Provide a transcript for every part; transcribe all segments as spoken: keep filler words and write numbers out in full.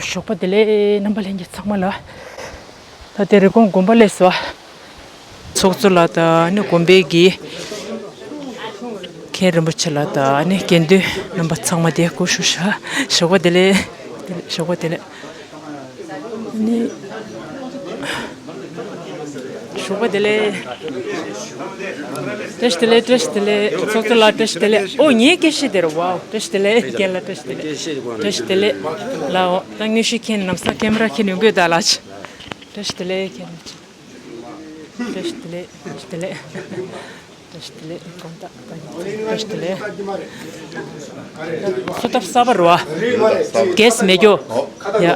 ཞོགས་པ་བདེ་ལེགས། རྣམ་པ་ལྷན་རྒྱས་ཚང་མ་ལ། ད་དེ་རི་ཀོན་དགོན་པ་སླེབས་སོང་། ཚོགས་གཙོ་ལགས་དང་ནི་དགོན་པའི་གི་མཁན་རིན་པོ་ཆེ་ལགས་དང་ནི་དགེ་འདུན་རྣམ་པ་ཚང་མ་དེ་སྐུ་ཞབས་ཤ། ཞོགས་པ་བདེ་ལེགས། ཞོགས་པ་བདེ་ལེགས། ནི། ཞོགས་པ་བདེ་ལེགས། བཀྲ་ཤིས་བདེ་ལེགས། བཀྲ་ཤིས་བདེ་ལེགས། ཚོགས་གཙོ་ལགས་བཀྲ་ཤིས་བདེ་ལེགས། ཨོ་ངའི་སྐད་ཆ་དེ་རེད། ཝའོ། བཀྲ་ཤིས་བདེ་ལེགས། རྒན་ལགས་བཀྲ་ཤིས་བདེ་ལེགས། བཀྲ་ཤིས་བདེ་ལེགས་ལགས། ཨོ་ད་དངོས་ཤུགས་མཁྱེན། ལམ་སང་ཀེམ་ར་མཁྱེན་ཡོང་གི་ཡོད་ད་ལགས། བཀྲ་ཤིས་བདེ་ལེགས་མཁྱེན། བཀྲ་ཤིས་བདེ་ལེགས། བཀྲ་ཤིས་བདེ་ལེགས། བཀྲ་ཤིས་བདེ་ལེགས། དགོངས་དག་བཀྲ་ཤིས་བདེ་ལེགས། གསོལ་ཐབ་གསར་པ་རེད་པ། གེ་སི་མེད་རྒྱུ། ཡ།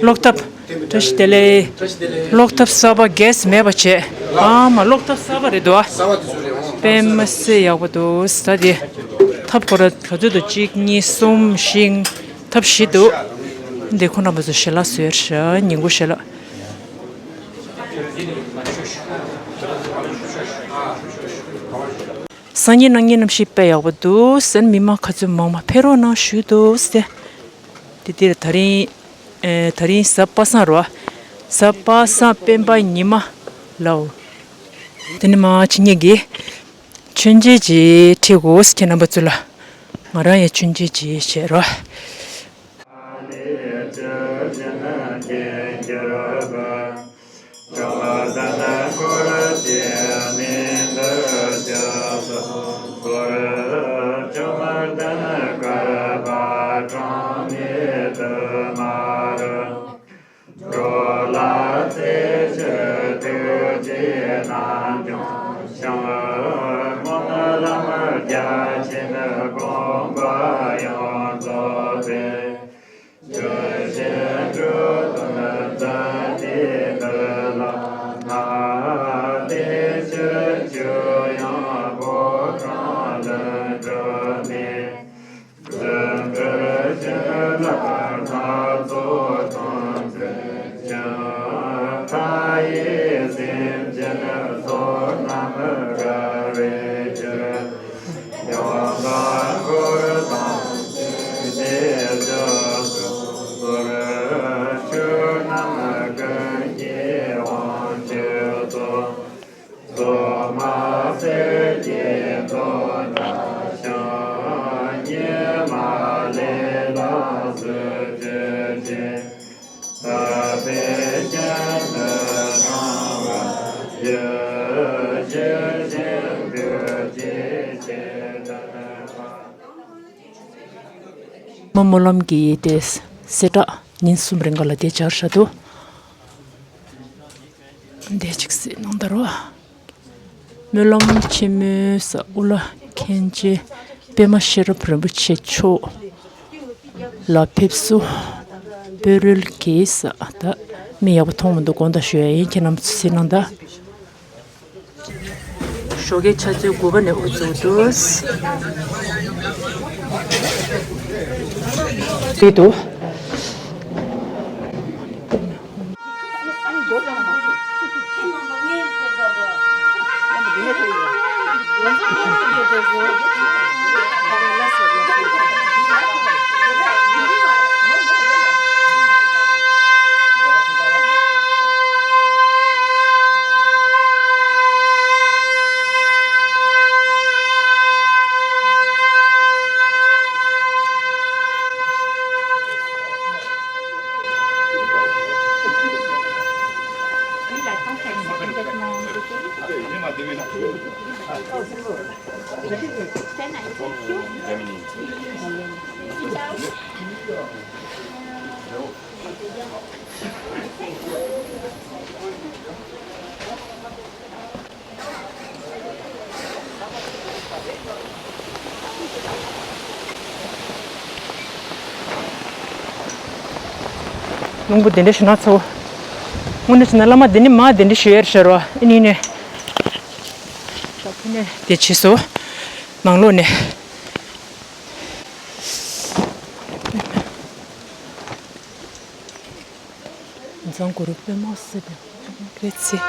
གློག་ཐབ། བཀྲ་ཤིས་བདེ་ལེགས། གློག་ཐབ་གསར་པ་གེ་སི་མེད་པ་བྱས། ཨ་མ་གློག་ཐབ་གསར་པ་རེད་འདུག་ཨ། དཔེ་མི་སྲིད་ཡག་པོ་འདུག་ད་དེ་ཐབ་ཁོ་ར་ག་ཚོད་འདུག་གཅིག་གཉིས་གསུམ་བཞི། ཐབ་བཞི་འདུག་འདི་ཁོ་རྣམ་པ་ཚོ་ཞལ་ལག་བཟོས་ཤག་ཉིན་གུང་ཞལ་ལག་སང་ཉིན་གནངས་ཉིན་གནམ་གཤིས་དཔེ་ཡག་པོ་འདུག་ཟེར། མི་མང་ག་ཚོད་མང་མང་ཕེབས་རོགས་གནང་ཞུས་འདུག་ཟེར། དེ་དེར་ད་རིང་། ཨེ། ད་རིང་གཟའ་པ་སངས་རེད་པ། གཟའ་པ་སངས་སྤེན་པ་ཉི་མ་ལའོ། དེ་ནི་མ་ཕྱི་ཉིན་གྱི་མཆོད་མཇལ་ཅིག་ཁྲིད་དགོས་ཟེར། ཁྱེད་རྣམ་པ་ཚོ་ལ་ང་རང་ཡང་མཆོད་མཇལ་ཅིག་བྱེད་རོགས། འགྲོ་ལ་ཚེ་ཕྱི་ཐུགས་རྗེ་རྣམ་འཇོམས་ཤིང་། སྨོན་ལམ་རྒྱ་ཆེན་སྒོམ་པ་ཡོངས་རྫོགས་པའི། ཆོས་ཤིན་ཏུ་དོན་མཛད་དེ་འདི་ལ་ན། དེ་ཕྱིར་ཆོས་དབྱིངས་ཕོ་བྲང་ལྷུན་གྲུབ་ནས། འཛིན་གྲྭ་བཞི་ལ་སྣ་ཚོགས་སྟོང་མཛད་ཅིང་། མཐའ་ཡས་སེམས་ཅན་ཚོགས་རྣམས་དགའ་བའི་ཕྱིར། ཡང་དག་འཁོར་དང་བཅས་ཏེ་སྐྱབས་སུ་མཆིའོ། ཆོས་རྣམས་ཀུན་གྱི་དབང་ཕྱུག་སྟོབས། སོ་མ་སེར་སྐྱའི་མདོག་འདྲ་ཞིང་། ཉི་མ་ལས་ལ་སུ་བཅོས་ཀྱི། དག་པའི་རྒྱན་དུ་བགྲང་བར་བགྱི། ཞུ་ཞིང་གུས་བརྩི་ཆེ་དྲན་པ། མ་སྨོན་ལམ་གྱི་དེ་གསལ་བསྒྲགས་ཉིན་གསུམ་རིང་ག་ལ་དེ་བྱར་བཞག་འདུག་དེ་གཅིག་གཟིགས་གནང་ད་རོགས། སྨོན་ལམ་ཆེན་མོའི་ས་དབུ་བླ་མཁན་ཆེན་པདྨ་ཤེས་རབ་རིན་པོ་ཆེ་མཆོག་ལ་ཕེབས་བསུ། སྤོས་རོལ་གྱིས་ས་ད་མི་ཡག་པོ་མཐོང་མི་འདུག་དགོངས་དག་ཞུ་ཡ་ཡིན། ཁྱེད་རྣམ་ཚོ་གཟིགས་གནང་ད། ཞོགས་ཀའི་ཆུ་ཚོད་དགུ་པ་ནས་དབུ་འཛུགས་འདུག་དེ་དུ། རླུང་བུ་དེ་འདྲ་ཞུ་ན་ཚོ། དངོས་གནས་བྱས་ན་བླ་མ་འདི་ནི་མ་དེ་འདྲ་ཞུ་ཡར་ཤར་བ་ཨ་ནི་ནས། ད་ཕུ་ནས་དེ་བྱས་སོ། ནང་ལོགས་ནས། མཛངས་གུ་རུ་པདྨ་སིདྡྷི་རེད་ཚེ།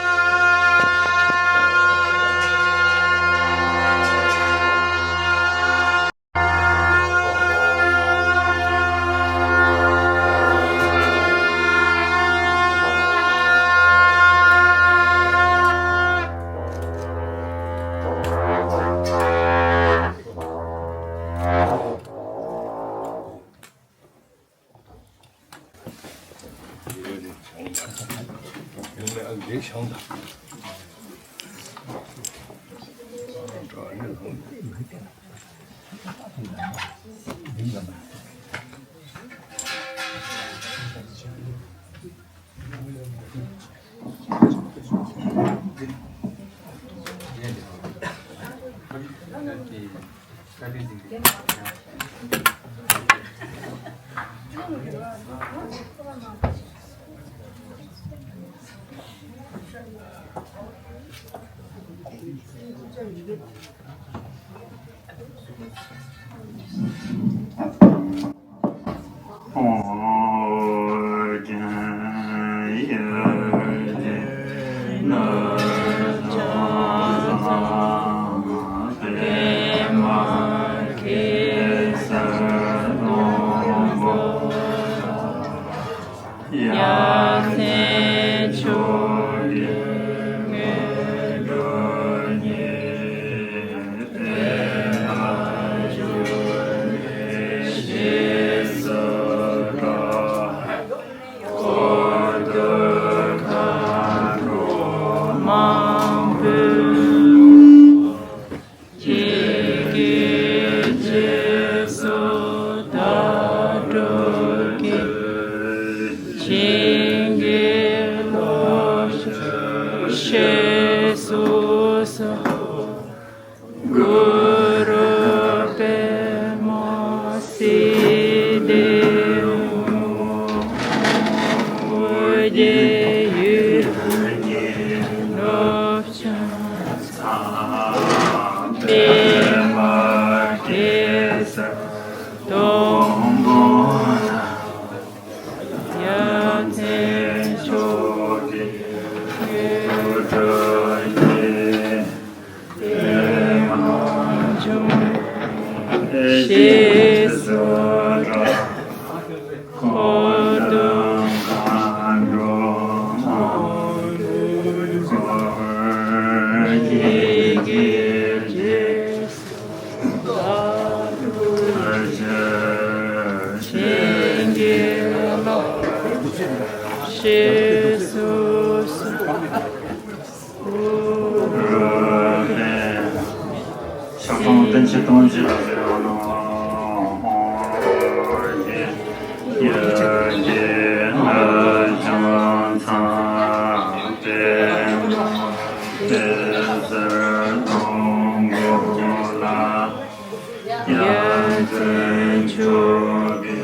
གུ་རུ་པདྨ་སིདྡྷི་ཧཱུྃ། ཨོ་རྒྱན་ཡུལ་ནོར་བྱང་ཚང་། པདྨ་གེ་སར་སྡོང་པོ་ལ། ཡ་མཚན་མཆོག་གི་སྐུ་དྲིན་ཅན། ཕྱག་སྟོང་བདུན་ཅུ་དོན་གཅིག་ལ་ཕྱག་འཚལ་ལོ། ཡ་གི་ནོར་བྱང་ཚང་པདྨ་གེ་སར་སྡོང་པོ་ལ། ཡ་མཚན་མཆོག་གི་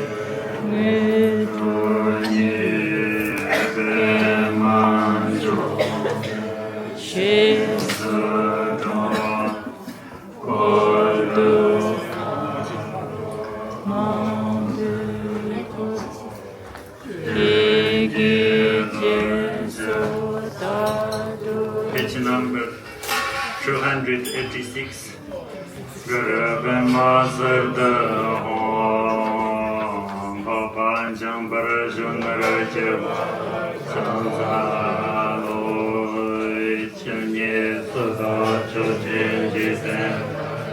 དངོས་གྲུབ་བརྙེས། པདྨ་འབྱུང་གནས་རྗེས་སུ་འགྲོ། འཁོར་དུ་མང་པོས་བསྐོར། དེ་སྐད་ཅེས་སོགས་བདག་སྒྲུབ། Page number two hundred eighty-six. གུ་རུ་པདྨ་སིདྡྷི་ཧཱུྃ། འཕགས་པ་འཇམ་དཔལ་གཞོན་ནུར་གྱུར་པ་ཕྱག་འཚལ་ལོ། ཇི་སྙེད་སུ་དག་ཕྱོགས་བཅུའི་འཇིག་རྟེན་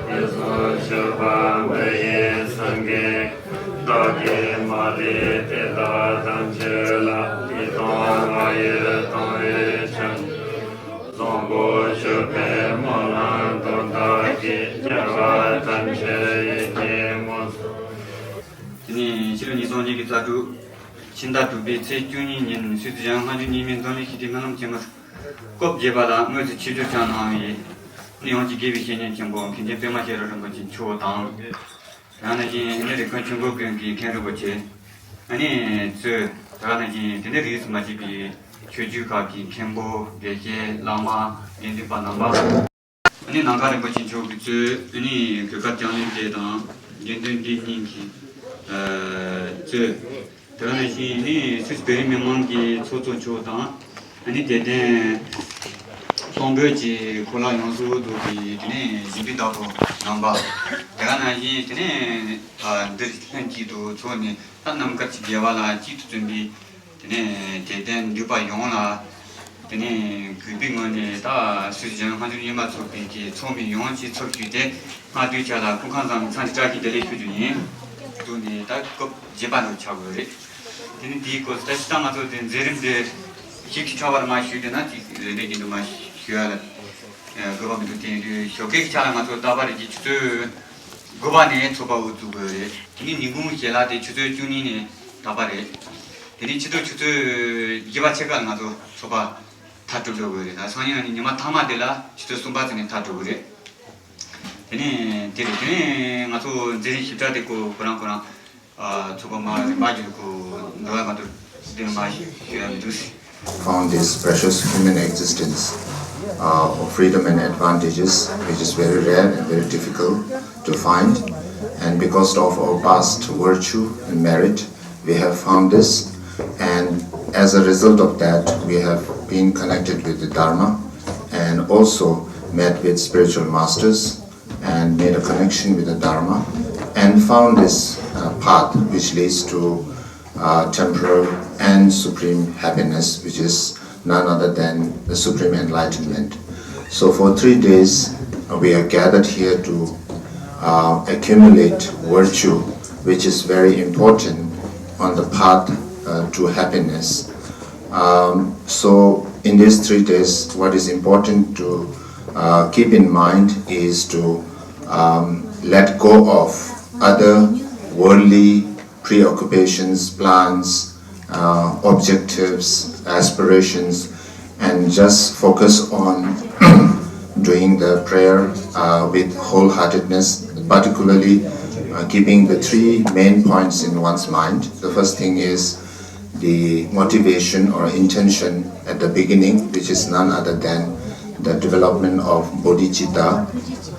དུ། དུས་གསུམ་སྤྱོད་པ་མི་ཡི་སེང་གེ། བདག་གིས་མ་ལུས་དེ་དག་ཐམས་ཅད་ལ། ཡིད་དང་ངག་ཡིད་དང་བས་ཕྱག་བཟང་པོ་སྤྱོད་པའི་སྨོན་ལམ་དང་བདག་གིས་རྒྱལ་བ་ཐམས་ཅད་ཡིད་ཀྱིས་མོས། དེ་ནས་ཕྱི་ལོ་ཉིས་སྟོང་ཉི་ཤུ་རྩ་དྲུག་ཕྱི་ཟླ་དྲུག་པའི་ཚེས་བཅུ་གཉིས་ཉིན་སུད་སི་གཞུང་ལྔ་བཅུ་གཉིས་པའི་འཛམ་གླིང་ཞི་བདེའི་སྨོན་ལམ་ཆེན་མོར་སྐབས་བརྒྱད་པ་ལ་དངོས་སུ་ཆིབས་བསྒྱུར་བསྐྱངས་གནང་བའི་ཡོངས་ཀྱི་དགེ་བའི་བཤེས་གཉེན་ཆེན་པོ་མཁན་ཆེན་པདྨ་ཤེས་རབ་རིན་པོ་ཆེ་མཆོག་དང་། ཡང་ན་བཞིན་ཨ་ནི་རི་ཀོན་ཆོས་འཁོར་དགོན་གྱི་མཁན་རིན་པོ་ཆེ། ཨ་ནི་གཙོས་ད་ག་ནང་བཞིན་དེ་འདྲའི་རིས་སུ་མ་ཆད་པའི་ཆོས་བརྒྱུད་ཁག་གི་མཁན་པོ་དགེ་བཤེས་བླ་མ་དགེ་འདུན་པ་རྣམ་པ། ཨ་ནི་ནམ་མཁའ་རིན་པོ་ཆེ་མཆོག་གིས་གཙོས་ཨ་ནི་གོས་དཀར་ལྕང་གླིང་བཅས་དང་དགེ་འདུན་སྡེ་གཉིས་ཀྱིས་གཙོས། དེ་ག་ནང་བཞིན་ཨ་ནི་སུད་སི་བོད་རིགས་མི་མང་གི་ཚོགས་གཙོ་མཆོག་དང་། ཨ་ནི་དད་ལྡན་གཏོང་ཕོད་ཀྱི་ཁོ་ལག་ཡོངས་སུ་རྫོགས་པའི་དེ་ནས་གཞིས་ལུས་བདག་པོ་རྣམ་པ། དེ་ག་ནང་བཞིན་དེ་ནས་འདིར་ལྷན་ཅིག་ཏུ་འཚོགས་ནས་ད་རྣམ་དཀར་གྱི་དགེ་བ་ལ་གཅིག་ཏུ་བརྩོན་པའི་དེ་ནས་དད་ལྡན་འདུས་པ་ཡོངས་ལ་དེ་ནས་གུས་པའི་ངང་ནས་ད་སུད་སི་གཞུང་ལྔ་བཅུ་ཉིན་མ་ཚོགས་པའི་གི་ཚོགས་མི་ཡོངས་ཀྱི་ཚབ་ཞུས་ཏེ་སྔ་དུས་ཆ་ལ་སྐུ་ཁམས་བཟང་མི་ཚང་གི་བཀྲ་ཤིས་བདེ་ལེགས་ཞུ་རྒྱུ་ཡིན། འདུག་ནས་ད་སྐབས་བརྒྱད་པ་ལ་ཆགས་དགོས་རེད། དེ་ནི་དེའི་སྐོར་ད་ཅི་ལྟར་ང་ཚོ་དེ་མཛད་རིམ་དེ་ཞིབ་ཀྱི་ཆོག་པར་མ་ཞུས་དེ་ན་དེ་རེ་རེ་བཞིན་དུ་མ་ཞུ་ཡ་ལ་དགོས་པ་མི་འདུག་དེ་ཡིན་དུས་ཞོགས་ཀའི་ཆ་ལ་ང་ཚོ་རྟག་པར་རེ་གི་ཆུ་ཚོད་དགུ་པ་ནས་ཚོགས་པ་དབུ་བཙུགས་དགོས་རེད། དེ་ནི་ཉིན་གུང་ཞལ་ལག་དེ་ཆུ་ཚོད་བཅུ་གཉིས་ནས་རྟག་པར་རེད། དེ་ནི་ཕྱི་དྲོ་ཆུ་ཚོད་བཞི་པ་ཕྱེད་ཀ་ལ་ང་ཚོ་ཚོགས་པ་མཐའ་གྲུབ་འགྲོ་དགོས་རེད། ད་སང་ཉིན་ཉི་མ་མཐའ་མ་དེ་ལ་ཆུ་ཚོད་གསུམ་པ་ཙམ་ནས་མཐའ་གྲུབ་དགོས་རེད། དེ་ནས་དེ་རེད། དེ་ནས་ང་ཚོ་མཛད་རིམ་ཞིབ་ཕྲ་དེ་ཁོ་ཁོ་རང་ཁོ་རང་ཨ་ཚོགས་པ་མ་རིམ་པ་བརྒྱུད་ཁོ་འགྲོ་བ་མ་གཏོགས་དེ་མ་ཞུ་ཡ་མི་འདུག Found this precious human existence uh, of freedom and advantages, which is very rare and very difficult to find. And because of our past virtue and merit, we have found this. And as a result of that, we have been connected with the Dharma and also met with spiritual masters and made a connection with the Dharma and found this uh, path which leads to uh, temporal and supreme happiness, which is none other than the supreme enlightenment. So, for three days, uh, we are gathered here to uh, accumulate virtue, which is very important on the path uh, to happiness. Um, so, in these three days, what is important to uh, keep in mind is to um, let go of other worldly preoccupations, plans, uh, objectives, aspirations, and just focus on doing the prayer uh, with wholeheartedness, particularly uh, keeping the three main points in one's mind. The first thing is the motivation or intention at the beginning, which is none other than the development of bodhicitta,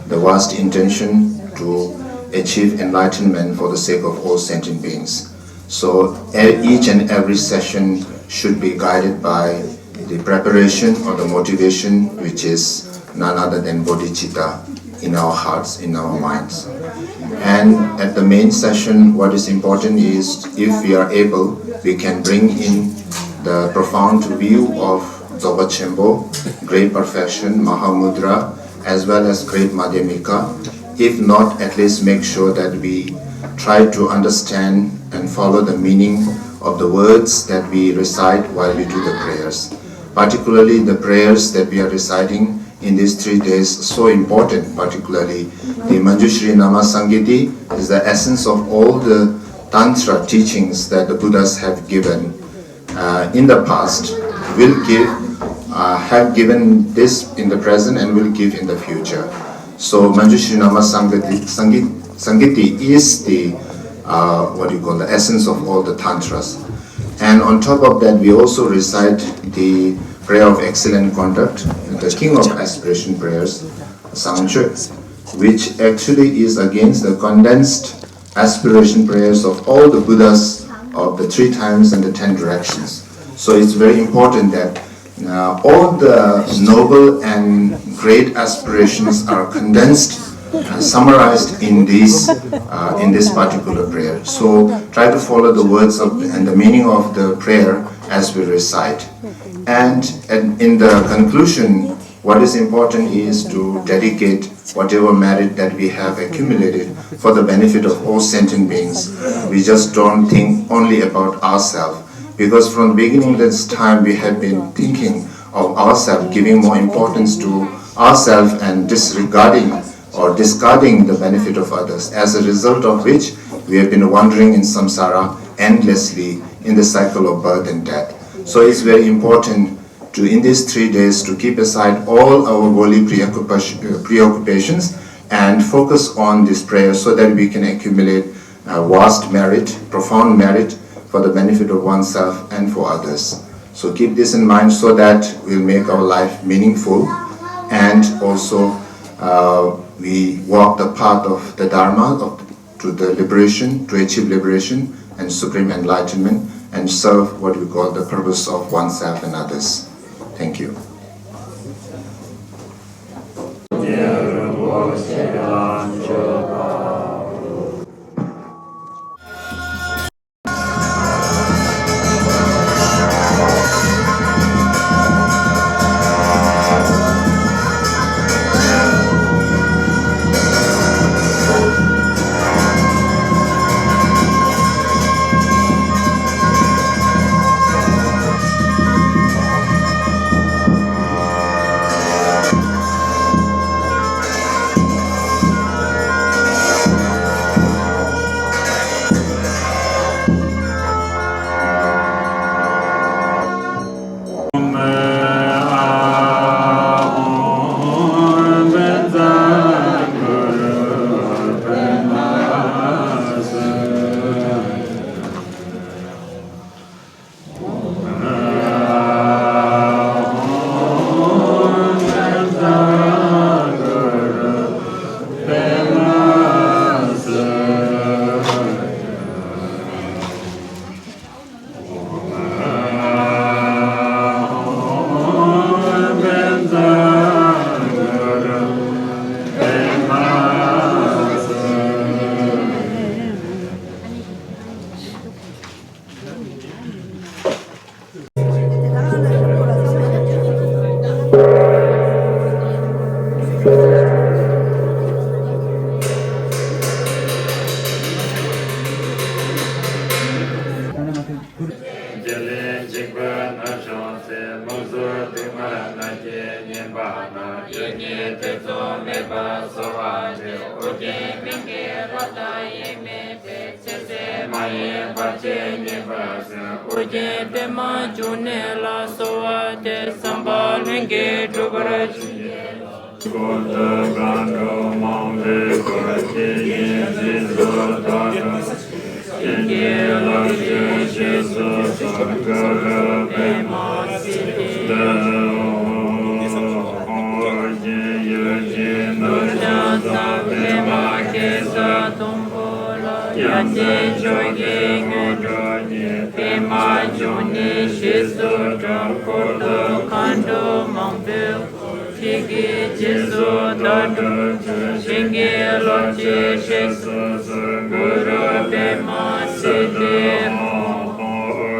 the vast intention to achieve enlightenment for the sake of all sentient beings. So e- each and every session should be guided by the preparation or the motivation, which is none other than bodhicitta in our hearts, in our minds. And at the main session, what is important is, if we are able, we can bring in the profound view of Dzogpa Chenpo, great perfection, Mahamudra, as well as great Madhyamika. If not, at least make sure that we try to understand and follow the meaning of the words that we recite while we do the prayers. Particularly the prayers that we are reciting in these three days, so important, particularly the Manjushri Nama Sangiti is the essence of all the Tantra teachings that the Buddhas have given uh, in the past, will give, uh, have given this in the present and will give in the future. So Manjushri Nama Sangiti, Sangit, Sangiti is the, uh, what do you call, the essence of all the tantras. And on top of that, we also recite the prayer of excellent conduct, the king of aspiration prayers, Sangcho, which actually is against the condensed aspiration prayers of all the Buddhas of the three times and the ten directions. So it's very important that uh, all the noble and great aspirations are condensed and summarized in this uh, in this particular prayer. So try to follow the words of and the meaning of the prayer as we recite. And, and in the conclusion, what is important is to dedicate whatever merit that we have accumulated for the benefit of all sentient beings. We just don't think only about ourselves. Because from the beginning of this time, we have been thinking of ourselves, giving more importance to ourselves and disregarding or discarding the benefit of others, as a result of which we have been wandering in samsara endlessly in the cycle of birth and death. So it's very important to, in these three days, to keep aside all our worldly preoccupation- preoccupations and focus on this prayer so that we can accumulate uh, vast merit, profound merit for the benefit of oneself and for others. So keep this in mind so that we'll make our life meaningful and also uh, we walk the path of the Dharma of, to the liberation, to achieve liberation and supreme enlightenment and serve what we call the purpose of oneself and others. Thank you. ལས་འཇིགས་པ་ན་ཤོག་ཚེ་མུ་ཟུ་སྟེང་མ་ན་སྐྱེ་ཉེན་པ་ན་ཡེ་ཉེ་ཐེ་ཚོམ་མེད་པ་གསོལ་བ་འདེབས། ཨོ་རྒྱན་སྨན་གྱི་བླ་དང་ཡེ་མེད་པའི་ཚེ་ཟད་མ་ཡིན་བར་ཆད་ཉེན་པ་སེལ། ཨོ་རྒྱན་པདྨ་འབྱུང་གནས་ལ་གསོལ་བ་འདེབས། བསམ་པ་ལྷུན་གྱིས་འགྲུབ་པར་བྱིན་གྱིས་རློབས། འཁོར་དུ་མཁའ་འགྲོ་མང་པོས་བསྐོར། ཇི་སྙེད་སྲིད་མཚོ་བདག་འདྲ། བྱིན་གྱིས་རློབས་ཤིག་ཞེས་སོགས་གསོལ་འཁོར་པདྨ་སིདྡྷི་ཧཱུྃ། ཨོ་རྒྱན་ཡུལ་གྱི་ནོར་ལྕགས་ཚང་པདྨ་གེ་སར་སྡོང་པོ་ལ། ཡབ་སྲས་མཆོག་གི་དངོས་གྲུབ་བརྙེས། པདྨ་འབྱུང་གནས་ཞེས་སུ་གྲགས། འཁོར་དུ་མཁའ་འགྲོ་མང་པོས་བསྐོར། ཇི་སྐད་ཅེས་སུ་བདག་འདྲ་འཚོལ། བྱིན་གྱིས་རློབས་ཤིག་ཞེས་སོགས་གསོལ། གུ་རུ་པདྨ་སིདྡྷི་ཧཱུྃ། ཨོ་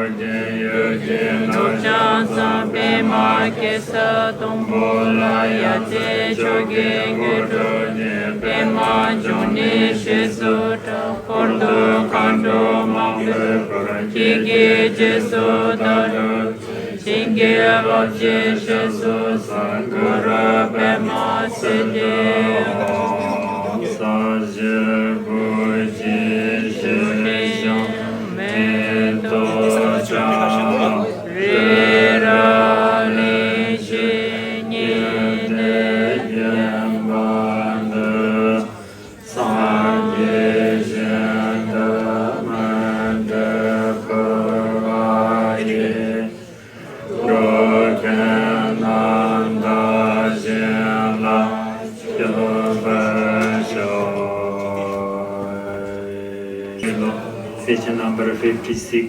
རྒྱན་ཡུལ་གྱི་ནོར་ལྕགས་ཚང་པདྨ་གེ་སར་སྡོང་པོ་ལ། ཡབ་སྲས་མཆོག་གི་དངོས་གྲུབ་བརྙེས། པདྨ་འབྱུང་གནས་ཞེས་སུ་གྲགས། འཁོར་དུ་མཁའ་འགྲོ་མང་པོས་བསྐོར། ཇི་སྐད་ཅེས་སུ་བདག་འདྲ་འཚོལ། བྱིན་གྱིས་རློབས་ཤིག་ཞེས་སོགས་གསོལ། གུ་རུ་པདྨ་སིདྡྷི་ཧཱུྃ། ས་གཞི་བུ་གཅིག་ཞིང་མེ་ཏོག་ཆགས། རི་རབ་གླིང་བཞི་ཉི་ཟླས་བརྒྱན་པ་འདི། སངས་རྒྱས་ཞིང་དུ་མི་འགྲོ་བ་ཡི། འགྲོ་མཁན་རྣམས་བདག་གཞན་ལ་སྐྱོབ་པར་ཤོག། Session number fifty-six.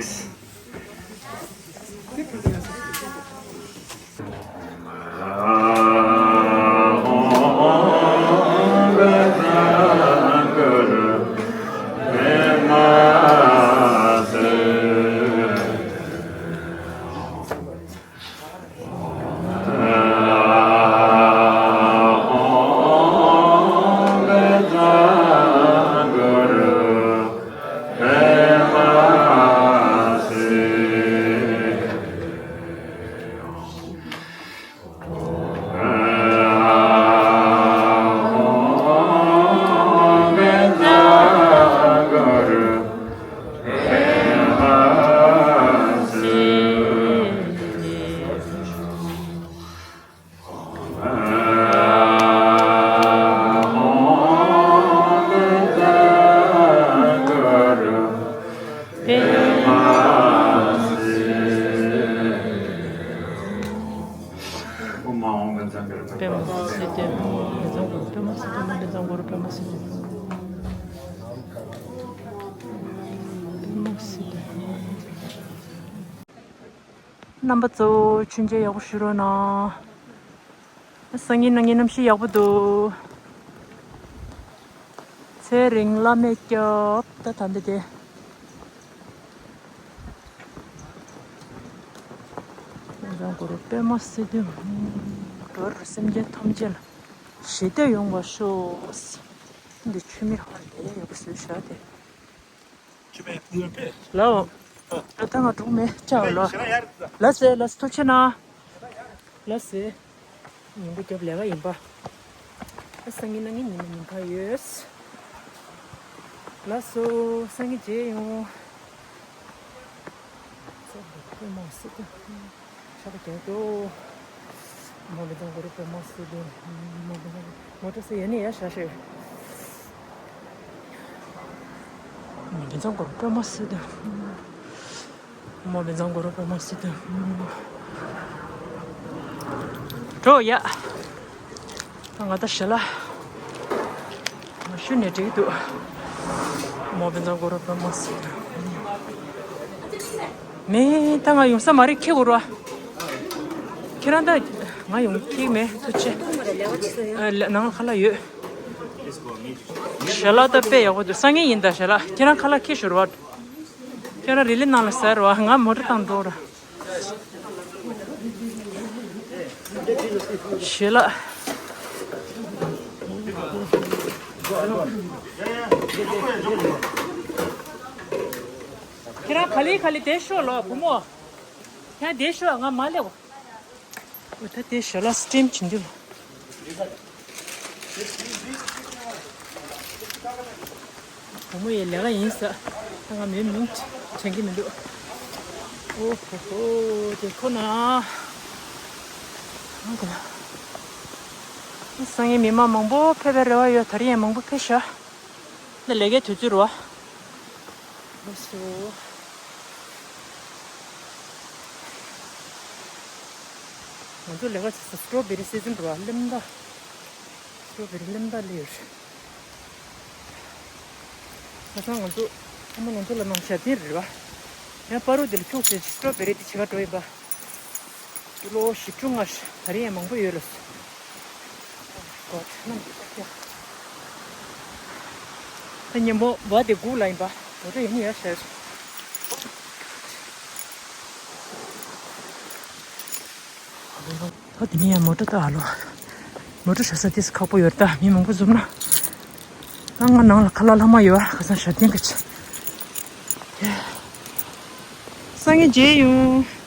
པདྨ་སིདྡྷི་ཧཱུྃ། པདྨ་སིདྡྷི་ཧཱུྃ། པདྨ་སིདྡྷི་ཧཱུྃ། པདྨ་སིདྡྷི་ཧཱུྃ། རྣམ་པ་ཚོ་མཆོད་མཇལ་ཡག་པོ་ཞུ་རོགས་གནང་། སང་ཉིན་གནངས་ཉིན་གནམ་གཤིས་ཡག་པོ་འདུག། ཚེ་རིང་བླ་མས་སྐྱབས། ད་ད་འདི་དེ། ཡང་གུ་རུ་པདྨ་སིདྡྷི་ཧཱུྃ། འགྲོ་བ་སེམས་ཅན་ཐམས་ཅད་ལ་ཞི་བདེ་ཡོང་བར་ཤོག། འདི་མཆོད་མེ་ཧར་དེ་ཡག་པོ་བཟོས་བཞག་དེ། ལའོ། ལ་ད་ང་གྲོགས་མེད་ཅག་ལ། ལ་སེ་ལ་སེ་ཐུགས་ཆེ་ན། ལ་སེ། ཉིན་གུང་རྒྱབ་ལས་ཀ་ཡིན་པ། ཨ་སང་ཉིན་གནངས་ཉིན་ཉི་མ་ཉིན་ཁ་ཡོད། ལགས་སོ་སང་ཉིན་མཇལ་ཡོང་། ཚོགས་འདུ་དཔེ་མ་སྲིད་དུ། ཤ་ཁ་རྒྱག་འགྲོ། མ་བི་དང་གོ་རུ་དཔེ་མ་སྲིད་དུ། མ་བི་དང་མོ་ཊ་སེ་ཡ་ནི་ཡ་ཤ་ཤེ། མ་བི་དང་གོ་རུ་དཔེ་མ་སྲིད་དུ། མ་བི་དང་གོ་རུ་དཔེ་མ་སྲིད་དུ། འགྲོ་ཡ། ང་ད་ཞེ་ལ། ང་ཤུ་ནས་འགྲིག་འདུག། མ་བི་དང་གོ་རུ་དཔེ་མ་སྲིད་དུ། མེ་ད་ང་ཡོང་ས་མ་རེད། ཁྱེད་གོ་རུ་ཨ། ཁྱེད་རང་ད་ང་ཡོང་ཁྱེད་མེད་ཐུགས་ཆེ། ཨ་ལ་ནང་ལ་ཁ་ལག་ཡོད། ཞལ་ལག་ད་དཔེ་ཡག་པོ་འདུག། སང་ཉིན་ཡིན་ད་ཞལ་ལག་ཁྱེད་རང་ཁ་ལག་ཁྱེར་ཤོར་བ། ཁྱེད་རང་རི་ལི་ནང་ལ་ཟེར་བ། ང་མོ་ཊ་བཏང་འགྲོ་ར། ཞལ་ལག་ཁྱེད་རང་ག་ལེ་ག་ལེ་དེ་ཤོག་ལོ་བུ་མོ། ཡང་བསྡད་ཤོག་ང་མ་སླེབས། འོ་ད་དེ་ཞལ་ལག་སི་ཊིམ་བྱེད་འདི་ལ། བུ་མོ་ཡི་ལས་ཀ་ཡིན་ཟེར། ད་ང་མིའི་མིང་དྲན་གྱི་མི་འདུག་ཨོ་ཧོ་ཧོ། དེ་ཁོ་ན། སང་ཉིན་མི་མང་མང་པོ་ཕེབས་པའི་རེ་བ་ཡོད། ད་རིང་ཡང་མང་པོ་ཕེབས་ཤག་ད་ལས་ཀའི་དུས་ཚོད་རེད་བ། ལགས་སོ། ང་ཚོ་ལས་ཀ་བྱེད་ས་སི་ཊོ་བེ་རི་སི་ཛིན་རེད་བ། སླེབས་ད། སི་ཊོ་བེ་རི་སླེབས་ད་སླེབས་ཡོད་རེད། ཁ་སང་ང་ཚོ་ཨ་མ་ང་ཚོ་ལ་གནང་ཞབས་བརྟན་རེད་བ། ཡང་པ་རུ་འདི་ལ་ཁྱུག་ཙམ་སི་ཊོ་བེ་རི་དེ་བྱེད་ག་འགྲོ་ཡིན་པ། ཀི་ལོ་བཞི་བཅུ་ལྔ་ད་རིང་ཡང་མང་པོ་ཡོད་ལ། ད་ཉིན་མོ་བ་དེ་སྒུག་ལ་ཡིན་པ། མོ་ཊ་ཡིན་ཡ་ཤར། ད་དེ་ནས་ཡང་མོ་ཊ་ད་ཨ་ལོ། མོ་ཊ་བཞག་ས་དེ་ཁག་པོ་ཡོད་ད། མི་མང་པོ་འཛོམས་ན། ང་ང་ནང་ལ་ཁ་ལག་ལྷག་མ་ཡོད་ཨ། ཁ་སང་ཞབས་བརྟན་ག་ཅི། སང་ཉིན་མཇལ་ཡོང་།